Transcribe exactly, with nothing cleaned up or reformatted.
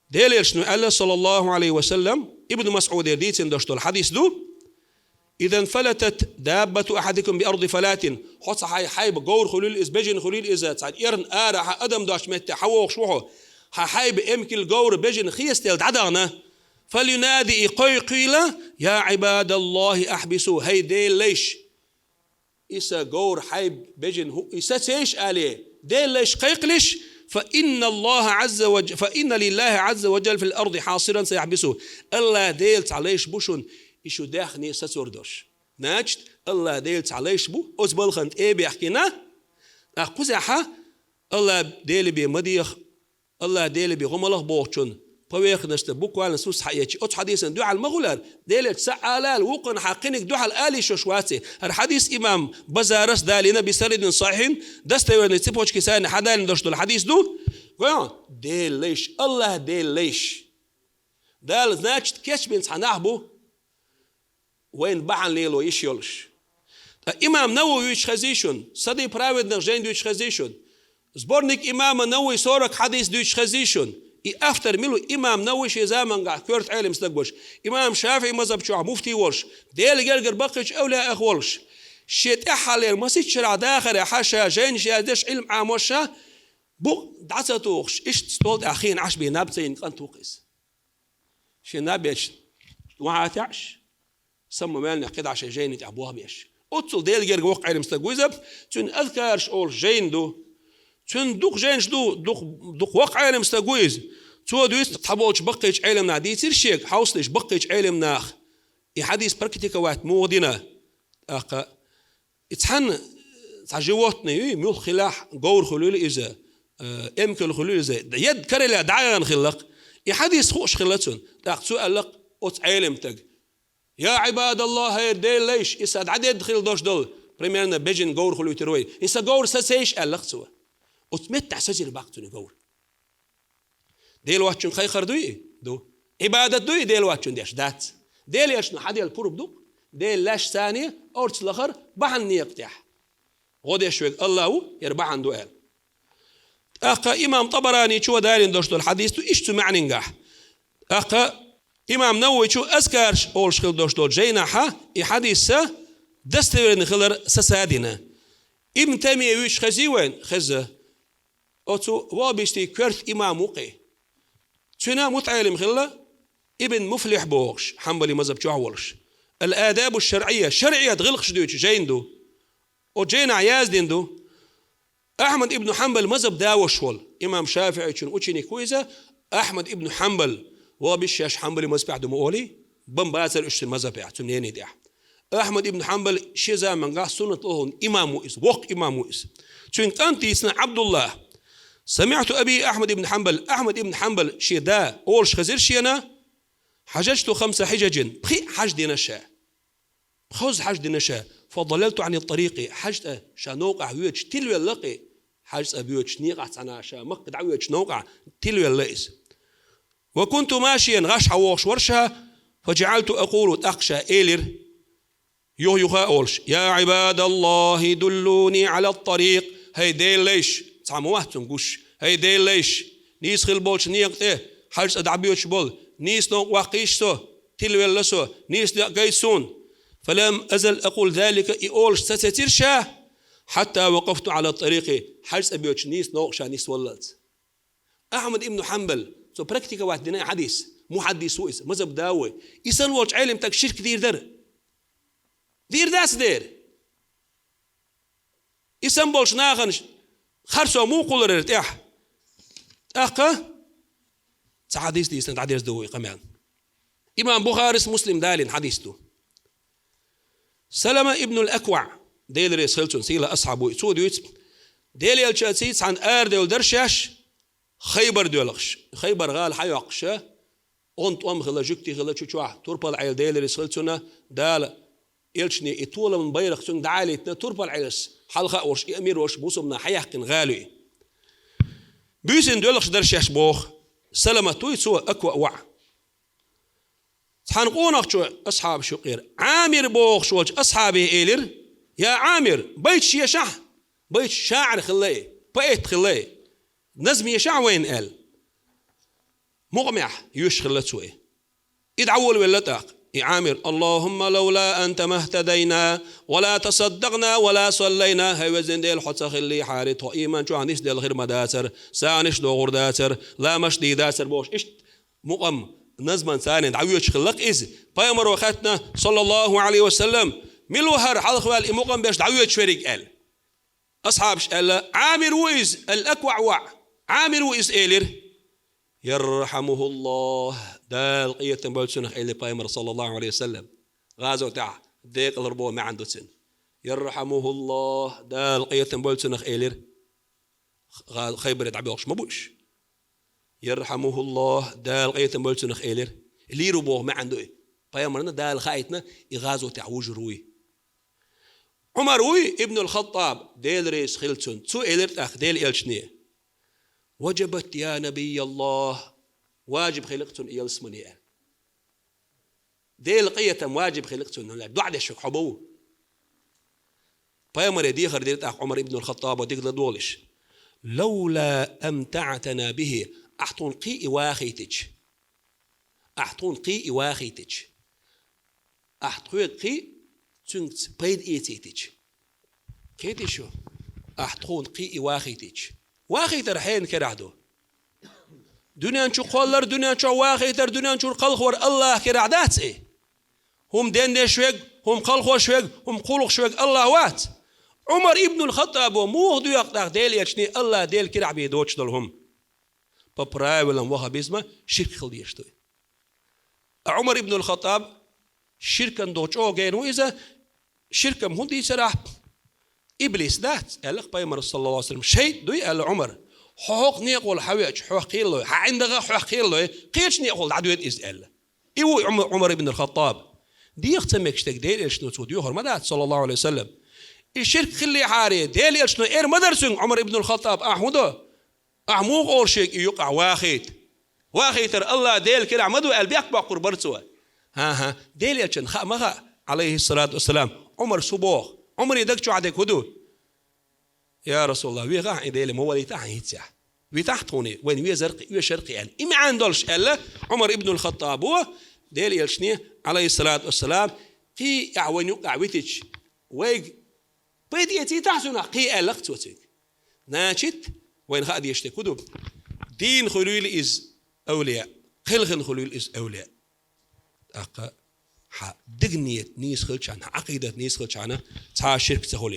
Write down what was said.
Делан Элчано аьлла, саллаллаху Ӏалайхи ва саллам, Ибн МасӀудера дийцина дош долу хьадис ду: «إذا انفلتت دابة أحدكم بأرض فلاة». Хьо цхьа хьай хьайба говр хуьлийла иза, бежана хуьлийла иза, цхьа эрна арахьа адам доцучу метте хьан вогӀуш ву хьо, хьан хьайба эмкал говр бежана хестаделла дӀадахана, «فليناد», и кхойкхийла: «يا عباد الله احبسوا», хӀай Делан лайш, и сан говр хьайба бежана хӀу-, и сацийша, али, Делан лайш кхайкхалаш, «فإن الله عز وج-، فإن لله عز وجل في الأرض حاصرا سيحبسه». АллахӀ Делан цхьа лайш бу шуна, и шу даьхни сацор долуш. Значит, АллахӀ Делан цхьа лайш бу, оцу балхана тӀе а баьхкина, тӀаккха кхузахь АллахӀ Деле бен ма деха, АллахӀ Деле бен гӀо ма лаха бохучунна, поверхностно, буквально сус хьаэцча, оцу хьадисан дуьхьал ма хуьлу хӀара, Делан Элча ца Ӏалаьлла, вукхунна хьан кхиниг дуьхьал ала йиш йолуш вац и. ХӀара хьадис имам Баззарас далийна, بسند صحيح, достоверный цепочки сайна хьадалийна дош долу хьадис ду. Гой хьо, Делан лайш, АллахӀ Делан лайш. Дала, значит, кечбина цхьа нах бу, вайна бахьана лело йиш йолуш. Ткъа имам Навави вуьйцуш хезий шуна, «Сады праведных» жайна дуьйцуш хезий шуна, сборник имама Навави сорок хьадис дуьйцуш хезий шуна. И автор мила ву? Имам Навави шен заманахь коьрта Ӏелам стаг волуш, имам ШафиӀи мазхаб чохь муфти волуш, Делан гергара баккхийчу эвлаяэх волуш, шен тӀаьххьарлера масех шарахь дахарехь ша жайнаш яздеш, Ӏилма Ӏамош ша, букъ дӀа ца тухуш, иштта стол тӀехь хиъна Ӏаш бен наб ца йина кӀант ву-кх иза. Шен наб ечу вахьа а таьӀаш, самма маьллехь кхидӀа шайн жайни тӀехь болх беш. Оццул Делан герга воккха Ӏелам стаг ву иза, цуьнан «Азкараш» олуш жайна ду. Цуьнан дукха жайнаш ду, дукха, дукха воккха Ӏелам стаг ву иза. Цо дуьйцу, цхьаболчу баккхийчу Ӏелам наха дийцира шега, хьовсалаш баккхийчу Ӏелам наха, и хьадис практиковать муха дина. ТӀаккха и цхьанна, цхьа животное ю, муьлхха хилахь, говр хуьлийла иза, э, эмкал хуьлийла иза, едда карале дӀаяхана хилла-кх. И хьадис хууш хилла цунна. ТӀаккха цо аьлла-кх оцу Ӏелам стага: «Я Ӏибадаллахь, хӀай Делан лайш, и сан дӀадедда хилла долуш долу, примерно, бежана говр хуьлуьйтур вай. И сан говр сацийша», аьлла-кх цо. Оцу меттехь сацийра баккха цуьнан говр. Дела воцчунна кхайкхар дуй и? Ду. Ӏибадат дуй и Дела воцчунна деш? Дац. Делан Элчано хьаделла пурба ду-кх, Делан лаьш царна орца лахар бахьана некъа тӀехь. ГӀо деш верг АллахӀ ву, хӀара бахьана ду аьлла. ТӀаккха имам ТӀабараничо далийна дош долу хьадис ду иштта цу маьӀнингахь. ТӀаккха имам Нававичо «Азкараш» олуш хилла дош долчу жайнахьа и хьадис достоверный хилар сацадина. Ибн Таймия вуьйцуш хезий вайна? Хеза. Оцу ваххабистийн коьрта имам ву-кх и. Цуьнан мутаӀелим хилла Ибн Муфлихь бохуш, хьанбали мазхаб чохь волуш. «Ал-Адабу шарӀийя», шарӀият гӀиллакхаш дуьйцу жайна ду. Оцу жайнахь яздина ду: Ахьмад ибн Хьанбал мазхаб да волуш волу, имам ШафиӀичун ученик ву иза, Ахьмад ибн Хьанбал, ваххабиша шаьш хьанбали мазхабехь ду ма олий, бан бацара уьш цуьнан мазхабехь, цуьнан мненин тӀехь. Ахьмад ибн Хьанбал шен замангахь суннат лохун имам ву иза, воккха имам ву иза. Цуьнан кӀанта дийцина Ӏабдуллахь: «СамиӀту аби Ахьмад ибн Хьанбал», Ахьмад ибн Хьанбал шен да олуш хезира шена: «Хьажажту хамса хьижажин», пхиъ хьаж дина ша. Хоза хьаж дина ша. «Фадалалту Ӏани ттарикъи», хьаж цӀа ша новкъахь воьдуш тилвелла-кх и, хьаж цӀа боьдуш некъахь цхьана ша Макка дӀавоьдуш новкъахь тилвелла иза. «Ва кунту машиян», гӀаш хьан вогӀуш вара ша, «фа жаӀалту акъулу», тӀаккха ша элира, юха-юха а олуш: «Я Ӏибадаллахь, дуллуни Ӏала ттарикъ», хӀай Делан лайш, цхьа ма вац цунна гуш, хӀай Делан лайш, нийса хилла болчу некъа тӀе хьаж цӀа дӀабоьдуш болу, нийса новкъа ваккхийша со, тилвелла со, нийса некъ гайта суна. «Фалам азал акъулу залика», и олуш ца цецира ша, «хьатта вакъафту Ӏала ттарикъи», хьаж цӀа боьдуш нийса новкъа ша нисваллалц. Ахьмад ибн Хьанбал, цо практиковать дина хьадис, мухьаддис ву иза, мазхаб да ву. И санна волчу Ӏелим стаг ширк дийр дара. Дийр дац дера. И санна болчу нахана харцо муха кхуллур яра тӀехь? ТӀаккха цхьа хьадис дийцина дӀадерза ду вай къамел. Имам Бухарис, Муслим далийна хьадис ду. Салама ибн ал-АкваӀ, Дела реза хила цунна, сийлахь асхьаб ву и, цо дуьйцу: Делан Элчанций цхьаьна арадевлла дара шаьш, Хайбар доьлхуш, Хайбар гӀала хьайоккхуша, онда тӀом хилла, жуьгти хилла чу чохь, турпал Ӏела, Дела реза хила цунна, Дала Элчане и толаман байракх цуьнга дӀаалийтина, турпал Ӏелас хьалха а волуш, и амир а волуш, бусалба нах хьаяьккхина гӀала ю и. Буьйсанна доьлхуш дара шаьш боху, Саламат вуй цо, АкваӀ воӀ. Цхьана къонахчо асхьабаш юкъера, Ӏамир бохуш волчу асхьабе элира: «Я Ӏамир, байташ ешахь, байташ шаӀир хилла и, поэт хилла и, назм ешахь вайна», – аьлла. Мукъамехь йоьшуш хилла цо и. И дӀаволавелла тӀаккха. И Ӏамир: «اللهم لولا أنت ما اهتدينا ولا تصدقنا ولا صلينا». ХӀай везан Дела, хьо ца хиллехьара, тхо ийман чохь нисделла хир ма дацара, сагӀанаш догӀур дацара, ламазаш дийр дацара бохуш. Иштта мукъам назман царна дӀавоьдуш хилла-кх иза. Пайхамаро хаьттина, саллаллаху Ӏалайхи ва саллам: «Мила ву хӀара хьалхаваьлла и мукъам беш дӀавоьдуш верг?» – аьлла. Асхьабаша аьлла: «Ӏамир ву иза, ал-Акваъ воӀ. Ӏамир ву иза», – элира. «Ярхьамухуллах, Дала къинхетам бойла цунах», – элира пайхамара, саллаллаху Ӏалайхи ва саллам. ГӀазотехь декъалур боху маьӀна ду цуьнан. «Ярхьамухуллах, Дала къинхетам бойла цунах», – элира. ГӀа-, Хайбаре дӀабоьлхуш ма бу уьш. «Ярхьамухуллах, Дала къинхетам бойла цунах», – элира. Лийр ву боху маьӀна ду и. Пайхамарна Дала хаийтина и гӀазотехь вужур вуй. Ӏумар вуй, ибнул Хаттаб, Дела реза хила цунна. Цо элира тӀаккха Делан элчане: «Важабат, я Набияллах, важиб хили-кх цунна ялсамани», – аьлла. Делан къинхетам важиб хили-кх цунна, доӀа деш верг хьо ма ву. Пайхамаре дехар дира тӀаккха Ӏумар ибнул Хаттаба дика ладогӀалаш: «Лавла амтаътана бихи, ахь тхуна кхин а и вахийтича, ахь тхуна кхин а и вахийтича, ахь тхоьга кхин а цуьнца пайда эцийтича». Кхетий шу? «Ахь тхуна кхин а и вахийтича». Вахийтар хьенан керахь ду? Дуьнен чу кхоллар, дуьнен чохь вахийтар, дуьнен чуьра кхалхавар АллахӀан керахь дац и? ХӀума денъеш верг, хӀума кхалхош верг, хӀума кхуллуш верг АллахӀ вац? Ӏумар ибнул Хаттабо муха доьху тӀаккха Делан элчане АллахӀ Делан керахь бен доцуш долу хӀума? По правилам ваха беза ма ширк хила дезаш ду и. Ткъа Ӏумар ибнул Хаттаб ширкана догӀу чӀогӀа гена ву иза, ширкам хӀун дийцарахь? Иблис дац, аьлла-кх пайхамара, саллаллаху Ӏалайхи ва саллам. ШайтӀа дуй, аьлла Ӏумара. Хьо хӀокху некъал хьан веача, хьох кхералой, хьан ӀиндагӀа хьох кхералой, кхечу некъал дӀадоьду иза, аьлла. И ву Ӏума-, Ӏумар ибн ал-Хаттаб. Деха ца мегаш дерг Делан элчано цо доьхур ма дац, саллаллаху Ӏалайхи ва саллам. И ширк хиллехьара, Делан элчано эр ма дара цуьнга, Ӏумар ибн ал-Хаттаб, ахь хӀун до? Ахь муха олу шега и юкъахь вахийта? Вахийтар АллахӀ Делан керахь ма ду аьлла, бехк боккхур бара цо. ХӀан-хӀа, Делан элчанна хаа ма хаьа, Ӏалайхиссалату вассалам, Ӏумарс хӀун боху? Ӏумаран даг чохь дерг хӀун ду? Я РасулаллахӀ, вехахь и Деле ма валийтахь хӀинццехь. Витахь тхуна, вайна везар-кх, оьшар-кх аьлла. И маьӀна долуш аьлла Ӏумар ибн ал-Хаттабо Делан элчане, Ӏалайхиссалату вассалам, кхин а ахь вайна юкъахь витича, вайга пайда эцийтахь цунах кхин а, аьлла-кх цо цуьнга. Значит, вайна хаа дезаш дерг хӀун ду? Дийна хуьлийла иза, эвлияъ, кхелхина хуьлийла иза, эвлияъ. ТӀаккха хьан деган нийят нийса хилчахьана, хьан Ӏакъидат нийса хилчахьана, цхьа а ширк ца хуьлий.